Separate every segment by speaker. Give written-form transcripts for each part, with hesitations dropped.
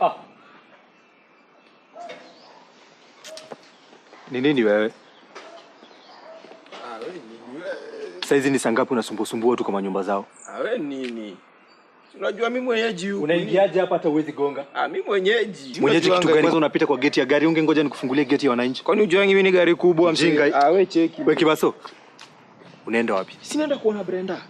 Speaker 1: Ah. Ni nini wewe?
Speaker 2: Ah, we nini?
Speaker 1: Saizi ni saa ngapi unasumbuasumbua watu kwa manyumba zao?
Speaker 2: Ah, we nini? Si unajua mimi mwenyeji huku.
Speaker 1: Unaingiaje hapa hata huwezi gonga?
Speaker 2: Ah, mimi mwenyeji.
Speaker 1: Mwenyeji kitu gani?
Speaker 2: Kwanza
Speaker 1: Kwanza unapita kwa geti ya gari, ungengoja nikufungulie geti ya wananchi.
Speaker 2: Kwani ujuangi mimi ni gari kubwa mzee?
Speaker 1: Mjinga.
Speaker 2: Ah, we cheki.
Speaker 1: Wewe Kibaso. Unaenda wapi?
Speaker 2: Sinaenda kuona Brenda.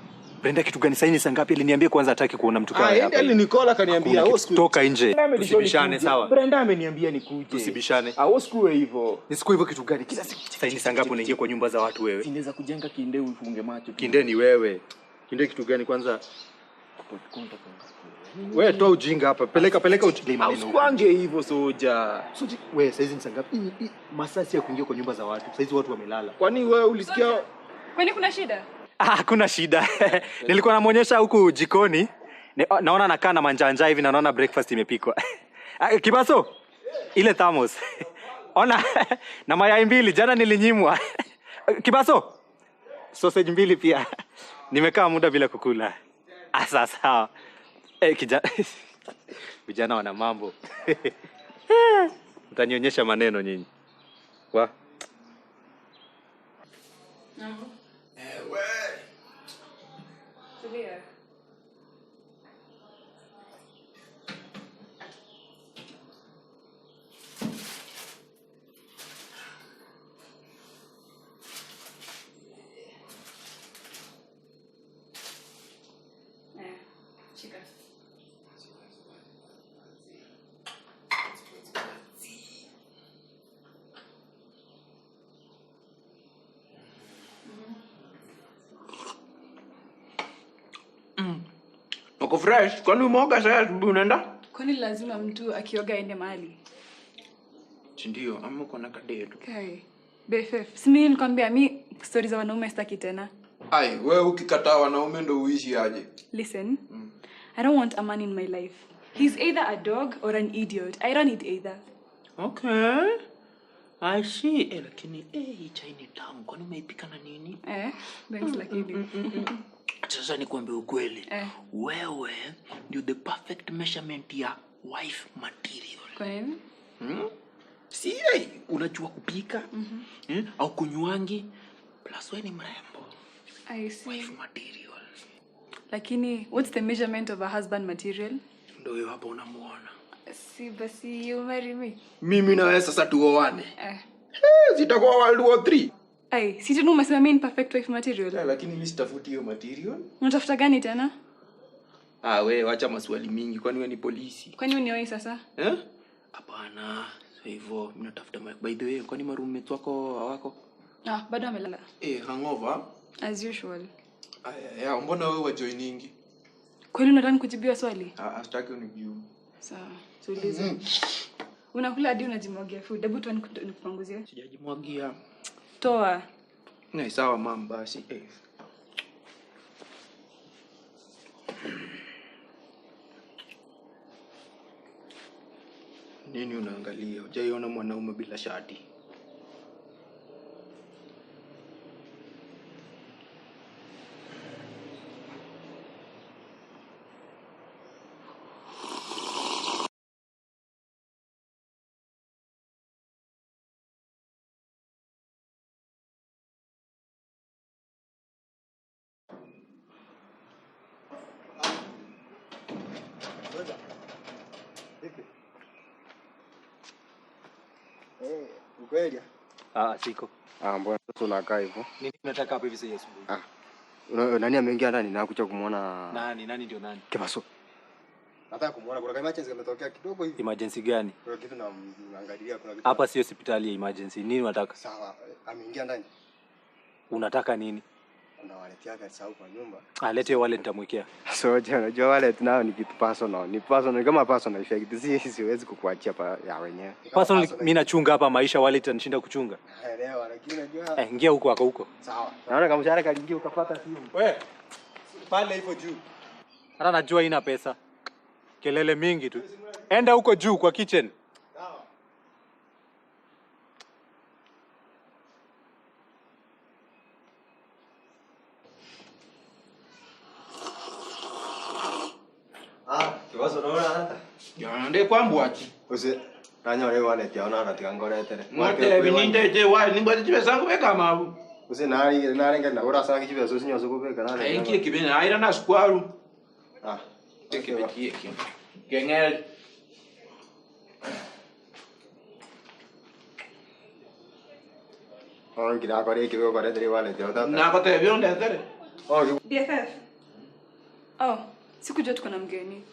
Speaker 1: Brenda kitu gani? Saizi ni saa ngapi? Aliniambia kwanza hataki kuona mtu kama
Speaker 2: Ah,
Speaker 1: yeye
Speaker 2: yeye
Speaker 1: hapa.
Speaker 2: alinikola akaniambia
Speaker 1: Hakuna
Speaker 2: wewe
Speaker 1: kitu.
Speaker 2: siku.
Speaker 1: Toka nje. Tusibishane sawa?
Speaker 2: Brenda ameniambia nikuje.
Speaker 1: Tusibishane.
Speaker 2: Ah, wewe sikuwe hivyo.
Speaker 1: Ni siku hivyo kitu gani? Kila siku saizi ni saa ngapi unaingia kwa nyumba za watu wewe?
Speaker 2: Sinaweza kujenga kinde ufunge macho. tu.
Speaker 1: Kinde ni wewe. Kinde kitu gani kwanza? Wewe toa ujinga hapa. Peleka peleka ujinga.
Speaker 2: Ah, usikwange hivyo soja.
Speaker 1: Soji, wewe saizi ni saa ngapi? Hii masaa si ya kuingia kwa nyumba za watu. Saizi watu wamelala.
Speaker 2: Kwani wewe ulisikia
Speaker 3: Kwani kuna shida?
Speaker 1: Ah, hakuna shida. Nilikuwa namuonyesha huku jikoni. Naona anakaa na manjanja hivi na naona breakfast imepikwa. Ah, Kibaso. Ile thermos. Ona na mayai mbili jana nilinyimwa. Kibaso. Sausage mbili pia. Nimekaa muda bila kukula. Ah, sawa sawa. Eh, kijana vijana wana mambo. Mtanionyesha maneno nyinyi. Wa.
Speaker 3: Tulia. Eh, shika.
Speaker 2: Uko fresh? Kwani umeoga sasa asubuhi unaenda?
Speaker 3: Kwani lazima mtu akioga aende mahali?
Speaker 2: Si ndio, ama uko na kadeto.
Speaker 3: Kai. BFF. Si mimi nilikwambia mi stori za wanaume sitaki tena.
Speaker 4: Ai, wewe ukikataa wanaume ndo uishi aje?
Speaker 3: Listen. I don't want a man in my life. He's either a dog or an idiot. I don't need either.
Speaker 5: Okay. I see. Eh, lakini hii chai ni tamu. Kwani umeipika na nini?
Speaker 3: Eh, thanks lakini.
Speaker 5: Sasa nikwambie ukweli.
Speaker 3: Eh.
Speaker 5: Wewe ndio the perfect measurement ya wife material.
Speaker 3: Kwa nini?
Speaker 5: Si unajua kupika? Au kunywangi? Plus wewe ni mrembo.
Speaker 3: I see.
Speaker 5: Wife material.
Speaker 3: Lakini what's the measurement of a husband material?
Speaker 5: Ndio huyo hapo unamuona.
Speaker 3: Si basi you marry me.
Speaker 4: Mimi na wewe sasa tuoane.
Speaker 3: Eh.
Speaker 4: Eh, zitakuwa World War 3.
Speaker 3: Ai, si tena umesema mimi ni perfect wife material.
Speaker 4: Eh, lakini mimi sitafuti hiyo material.
Speaker 3: Unatafuta gani tena?
Speaker 4: Ah, wewe wacha maswali mingi kwani wewe ni polisi?
Speaker 3: Kwani unioi sasa?
Speaker 4: Eh?
Speaker 5: Hapana, sio hivyo. Mimi natafuta by the way, kwani maroommates wako hawako?
Speaker 3: Ah, bado amelala.
Speaker 4: Eh, hangover.
Speaker 3: As usual.
Speaker 4: Aya, ya, mbona wewe wa joiningi?
Speaker 3: Kwani unataka nikujibiwa swali?
Speaker 4: Ah, sitaki unijibu.
Speaker 3: Sawa, tuulize. Unakula hadi unajimwagia food. Hebu tu nikupanguzie.
Speaker 5: Sijajimwagia.
Speaker 3: Toa.
Speaker 4: Ni sawa mam basi. Eh. Nini unaangalia? Hujaiona mwanaume bila shati?
Speaker 6: Ukweli?
Speaker 1: Ah, siko.
Speaker 6: Ah, mbona sasa unakaa hivyo?
Speaker 1: Nini unataka hapa hivi sasa asubuhi?
Speaker 6: Ah. Nani ameingia ndani na kuja kumuona?
Speaker 1: Nani nani ndio nani?
Speaker 6: Kibaso. Nataka kumuona, kuna emergency kimetokea kidogo hivi.
Speaker 1: Emergency gani?
Speaker 6: Kuna kitu na naangalia, kuna kitu.
Speaker 1: Hapa sio hospitali ya emergency. Nini unataka?
Speaker 6: Sawa, ameingia ndani.
Speaker 1: Unataka nini?
Speaker 6: Kuna wallet yake alisahau kwa nyumba.
Speaker 1: Alete wallet nitamwekea.
Speaker 6: Soja, unajua wallet nayo ni kitu personal. Ni personal, kama personal effect. Si siwezi kukuachia pa ya wenyewe. Ni kama
Speaker 1: Personal mimi nachunga hapa maisha, wallet anishinda kuchunga.
Speaker 6: Naelewa, lakini unajua
Speaker 1: Eh, ingia huko ako huko.
Speaker 6: Sawa. Naona kama mshahara kaingia ukapata simu.
Speaker 1: Wewe pale hivyo juu. Hata najua ina pesa. Kelele mingi tu. Enda huko juu kwa kitchen.
Speaker 2: Ande kwambwachi.
Speaker 6: Ose nanyore wallet yao naratika ngoretere.
Speaker 2: Ngote bininde je wa nimbwate chibesa nkubeka mabu.
Speaker 6: Ose nari narenge ndagora sangi chibesa sinyoso kubeka nare.
Speaker 2: Ainki ekibene aira na sukwaru.
Speaker 6: Ah.
Speaker 2: Ekibeti eki. Gengel.
Speaker 6: Oh, ngira kore kibe koretere wallet yao tata.
Speaker 2: Nakotebia ondetere.
Speaker 6: Oh,
Speaker 3: BFF. Oh, sikujua tuko na mgeni.